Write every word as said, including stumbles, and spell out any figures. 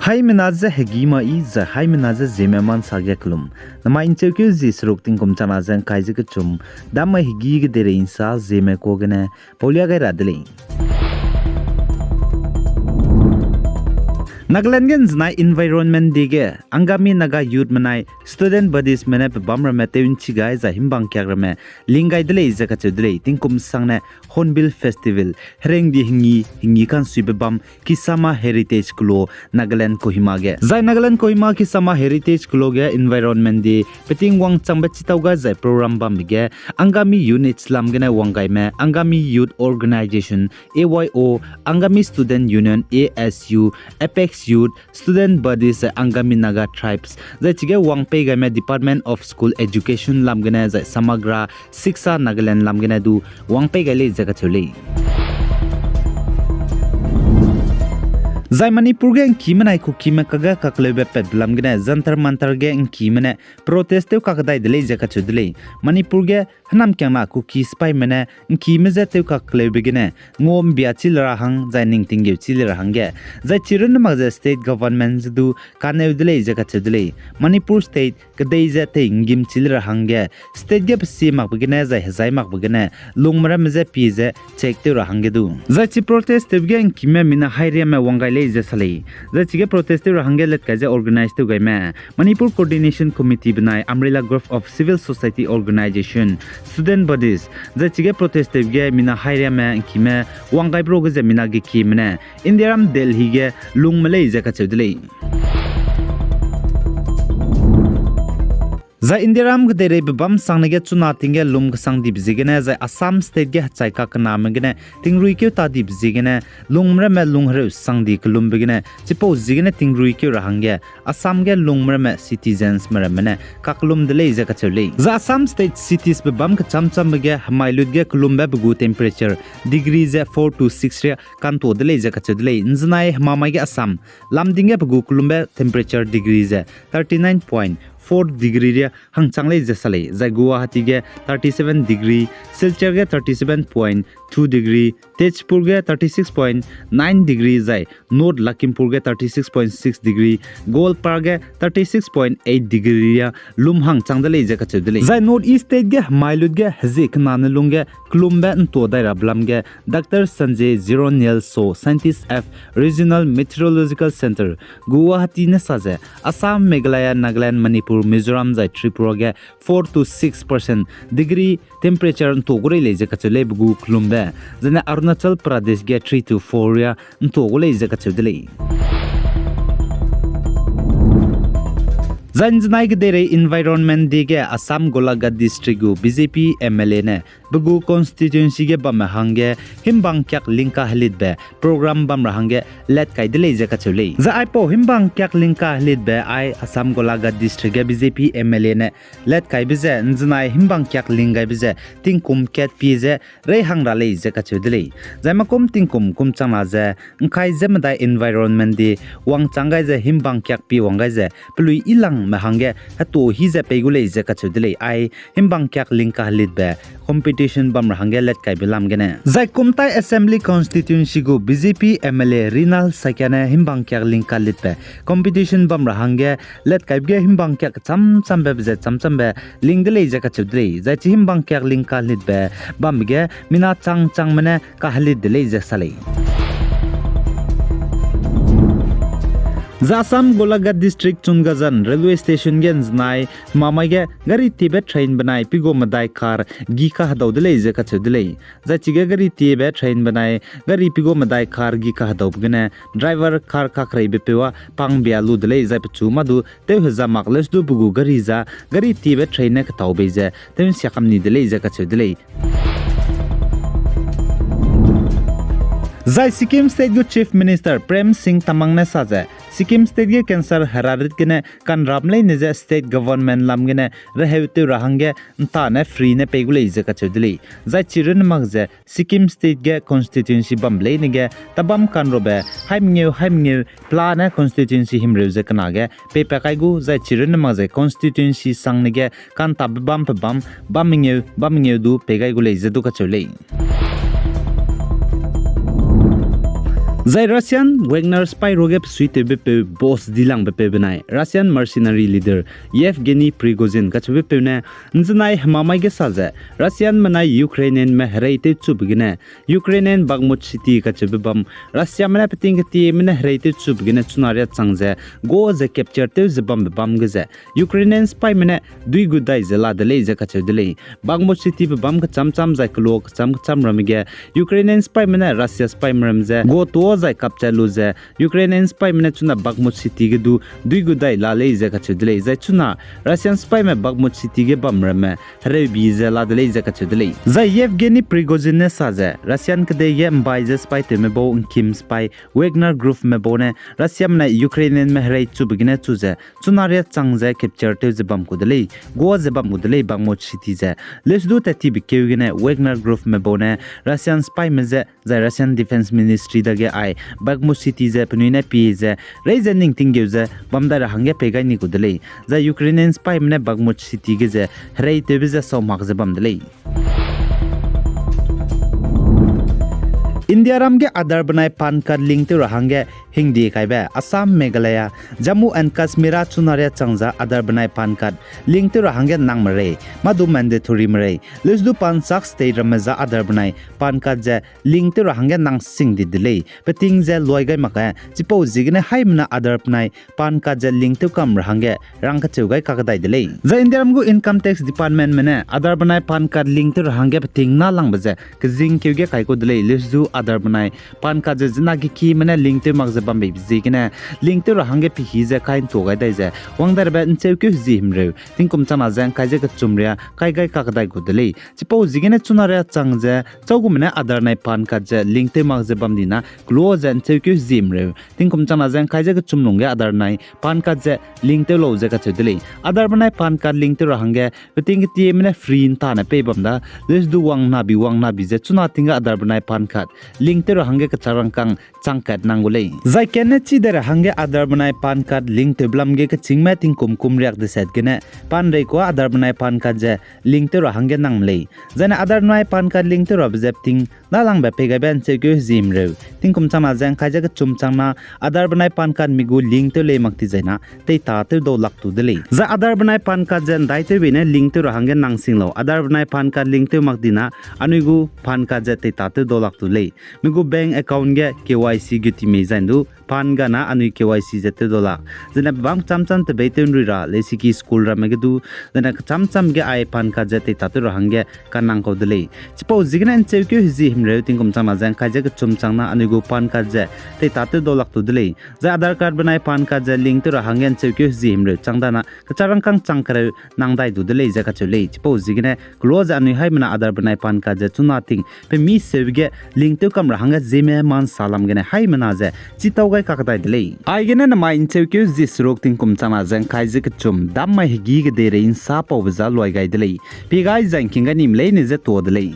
Haimena ze hegî ma i, zai haimena ze Zeme ma nsa ge kelum. Namai ncheukeu zi seruk tingkum chana ze ngkai ze kechum, dam mai hegî kedeirei nsa Zeme kuâ gene paulia gai ra de lei. Nagaland ge nzenai Environment Day ge Angami Naga Youth menai student bodiesme ne pebâm ramme tew nchi gai zai himbang kiak ramme ling gai de lei ze kacheu de lei. Tingkum sangne Hornbill Festival, herengdi hengi, hengi kansuibe bam, Kisama Heritage Kelo, Nagaland Kohima ge. Zai Nagaland Kohima Kisama Heritage Kelo ge Environment Day peting wangchangbe chitau gai zai program bambe ge, Angami units lam gene wanggaime, Angami Youth Organization, A Y O, Angami Student Union, A S U, Apex Youth, student bodies zai Angami Naga tribes, zai chige wang pei gaime Department of School Education lam gene zai Samagra Shiksha Nagaland lam gene du wang pei gai lei ze kacheu lei. Zai Manipur ge ngkime nai Kukime kage kakleube patbe lam gene Jantar Mantar ge ngkime ne protest tew kakdai de lei ze kacheu de lei. Manipur ge hênamkiangna Kuki sipaime ne ngkime je tew kakleube gene ngua mbia chi le ra hang zai ning tinggeu chi le ra hangge, zai chi runne mak ze state government ze du kaneu de lei ze kacheu de lei. Manipur state kedei ze tei nggim chi le ra hangge, state ge pesie makbe gene zai hezai makbe gene lungme ramme je pie ze check tew ra hangge du. Zai chi protest tewbe ge ngkime mina hairiame wang gai lei ze sa lei. Zai chige protest tew ra hangge let kai ze organize tew gaime Manipur Coordination Committee benai Umbrella Group of Civil Society Organization, student bodies, zai chige protest tewbe ge mina hairiame ngkime wang gaibe ruage ze mina gekieme ne Indiaram Delhi ge lungme lei ze kacheu de lei. Zai Indiaram kedeireibe bam sangne ge chuna ting ge lum kesang dibe ziegene zai Assam state ge hechai kakename gene tingrui keu ta dibe ziegene lungme ramme lung hereu sang di kelumbe gene chipau ziegene tingrui keu ra hangge Assam ge lungme ramme citizensme ramme ne kakellum de lei ze kacheu lei. Zai Assam state citiesbe bam kecham chambe ge hemai lut ge kellumbe pe gu temperature degree ze four to six ria kantua de lei ze kacheu de lei. Nzenai hemamai ge Assam lamding ge pe gu kellumbe temperature degree ze thirty nine point four degree ria hangchang lei ze sa lei. Zai Guwahati ge thirty seven degree, Silchar ge thirty seven point two degree, Tezpur ge thirty six point nine degree zai North Lakhimpur ge thirty six point six degree, Goalpara ge thirty six point eight degree ria lum hangchang de lei ze kacheu de lei. Zai North East state ge hemai lut ge hezie kenane lung ge kellumbe ntua dai rabe lam ge Doctor Sanjay Jironyalso, scientist of Regional Meteorological Centre, Guwahati ne sa ze, Assam, Meghalaya, Nagaland, Manipur, Mizoram zai Tripura ge four to six percent degree temperature ntua gu rei lei ze kacheu lei pe gu kellumbe. Zene Arunachal Pradesh ge three to four ria ntua gu lei ze kacheu de lei. Zai nzenai kedeirei Environment Day ge Assam Golaghat District gu B J P M L A ne pe gu constituency ge bamme hangge himbang kiak lingka helitbe program bam ra hangge let kai de lei ze kacheu lei. Zai aipau himbang kiak lingka helitbe ai Assam Golaghat District ge B J P M L A ne let kaibe ze nzenai himbang kiak ling gaibe ze tingkum kat pie ze rei hang ra lei ze kacheu de lei. Zai makum tingkum kum changna ze ngkai ze medai Environment Day wangchang gai ze himbang kiak pie wang gai ze pelui ilangme hangge hetu hi ze pei gu lei ze kacheu de lei. Ai himbang kiak lingka helitbe competition bam ra hangge let kaibe lam gene. Zai Kumtai Assembly Constituency gu B J P M L A Rinal Saikia ne himbang kiak lingka helitbe competition bam ra hangge let kaibe ge himbang kiak kecham chambe be ze cham chambe ling de lei ze kacheu de lei. Zai chi himbang kiak lingka helitbe bambe ge mina chang changme ne kahelit de lei ze sa lei. Zai Assam Golaghat District Chungajan Railway Station ge nzenai hemamai ge gari tiebe train benai pigum medai car gi kahedau de lei ze kacheu de lei. Zai chige gari tiebe train benai gari pigum medai car gi kahedaube gene driver car kakreibe peu a pangbia lu de lei. Zai pechu mâ du tew heza mak leus du pe gu gari za gari tiebe train ne ketau bei ze tew nsia kam ni de lei ze kacheu de lei. Zai Sikkim State gu Chief Minister Prem Singh Tamang ne sa ze, Sikkim State ge cancer herarit gene kanram leine ze state government lam gene reheu tew ra hangge ntane free ne pei gu lei ze kacheu de lei. Zai chi runne mak ze Sikkim State ge constituency bam leine ge tabam kanrobe hai mengeu hai mengeu pelane constituency himreu ze kena ge peipa kai gu zai chi runne mak ze constituency sangne ge kantabe bam pe bam bam mengeu bam mengeu du pei gai gu lei ze du kacheu lei. Zai Russian Wagner spy ruage besuitewbepeu boss dilangbe peu benai Russian mercenary leader Yevgeny Prigozhin kacheubepeu ne, nzenai hemamai ge sa ze, Russianme nai Ukrainianme herei tewchube gene, Ukrainian Bakhmut city kacheube bam, Russiame ne peting ketieme ne herei tewchube gene chuna riâ chang ze, go ze capture tew ze bambe bam ge ze, Ukrainian spyme ne dui gu dai ze la de lei ze kacheu de lei. Bakhmut citybe bam kecham cham zai kelo kecham kecham ramme ge, Ukrainian spyme ne Russia spyme ram ze go tuâ zai kapchat lu ze, Ukrainian spyme ne chuna Bakhmut city ge du dui gu dai la lei ze kacheu de lei. Zai chuna Russian spyme Bakhmut city ge bam ramme hereubi ze la de lei ze kacheu de lei. Zai Yevgeny Prigozhin ne sa ze, Russian kedei ge mbai ze spy tewme bau ngkim spy Wagner groupme bau ne Russiame ne Ukrainianme herei chube gene chu ze, chuna riâ chang ze capture tew ze bam ku de lei, gua ze bam ku de lei Bakhmut city ze. Leusdu tat tibe keu gene Wagner groupme bau ne Russian spyme ze, zai Russian Defense Ministry dage ai Bakhmut city ze penui ne pie ze, rei ze ning tinggeu ze bam dai ra hangge pei gai ni ku de lei. Zai Ukrainian spyme ne Bakhmut city ge ze herei tewbe ze sau mak ze bam de lei. Indiaram ge Aadhaar benai PAN card link tew ra hangge hingdi kaibe Assam, Meghalaya, Jammu and Kashmir â chuna riâ chang ze Aadhaar benai PAN card link tew ra hangge nang merei, mâ du mandatory merei, leusdu panchak state ramme ze Aadhaar benai PAN card ze link tew ra hangge nang sing di de lei. Peting ze luai gai mak ge, chipau ziegene haimena Aadhaar benai PAN card ze link tew kam ra hangge rang kacheu gai kakdai de lei. Zai Indiaram gu Income Tax Departmentme ne Aadhaar benai PAN card link tew ra hangge peting nâlangbe ze kezing keu ge kai ku de lei. Leusdu Aadhaar benai PAN card ze zina gekieme ne link tew mak ze bam beibe ziegene link tew ra hangge pehî ze kai ntua gai dai ze wang dai rabe ncheukeu hezie himreu tingkum changna ze ngkai ze kechum riâ kai gai kakdai gu de lei. Chipau ziegene chuna riâ chang ze chau gume ne Aadhaar nai PAN card ze link tew mak ze bam di na kelo ze ncheukeu hezie himreu tingkum changna ze ngkai ze kechum lungge Aadhaar nai PAN card ze link tew lau ze kacheu de lei. Aadhaar benai PAN card link tew ra hangge peting ketieme ne free ntane pei bam da, leusdu wang nabi wang nabi ze chuna ting ge Aadhaar benai PAN card link tew ra hangge kechak rangkâng chang kat nang gu lei. Zai kenne chi de ra hangge Aadhaar benai PAN card link tewbe lam ge kechîngme tingkum kum riak deset gene PAN rei kua Aadhaar benai PAN card ze link tew ra hangge nang lei. Zaine Aadhaar benai PAN card link tew rabe ze peting nâlangbe pei gaibe ncheukeu hezie himreu tingkum changna ze ngkai ze kechum changna Aadhaar benai PAN card mi gu link tew lei mak di zaina teita tew dau lak tu de lei. Zai Aadhaar benai PAN card ze ndaitew bei ne link tew ra hangge nang sing lau. Aadhaar benai PAN card link tew mak di na anui gu PAN card ze teita tew dau lak tu lei. Mi gu bank account ge K Y C gu ti mei zai ndu PAN gana anui K Y C ze tew dau lak. Zene pebâm kecham cham tebei tew nrui ra leisiki school ramme ge du, zene kecham cham ge ai PAN card ze teita tew ra hangge kanang kau de lei. Chipau ziegene ncheukeu hezie himreu tingkum changna ze ngkai ze kechum changna anui gu PAN card ze teita tew dau lak tu de lei. Zai Aadhaar card benai PAN card ze link tew ra hangge ncheukeu hezie himreu chang dana kechak rangkâng chang kereu nang dai du de lei ze kacheu lei. Chipau ziegene kelo ze anui haimena Aadhaar benai PAN card ze chuna ting pemi seube ge link tew kam ra hangge Zeme Man salam gene haimena ze chitau gai kakdai de lei. Aigene namai ncheukeu hezie seruk tingkum changna ze ngkai ze kechum dam mai hegî kedeirei nsa paube za luai gai de lei. Pie gai zai ngking gai nime leine ze tuâ de lei.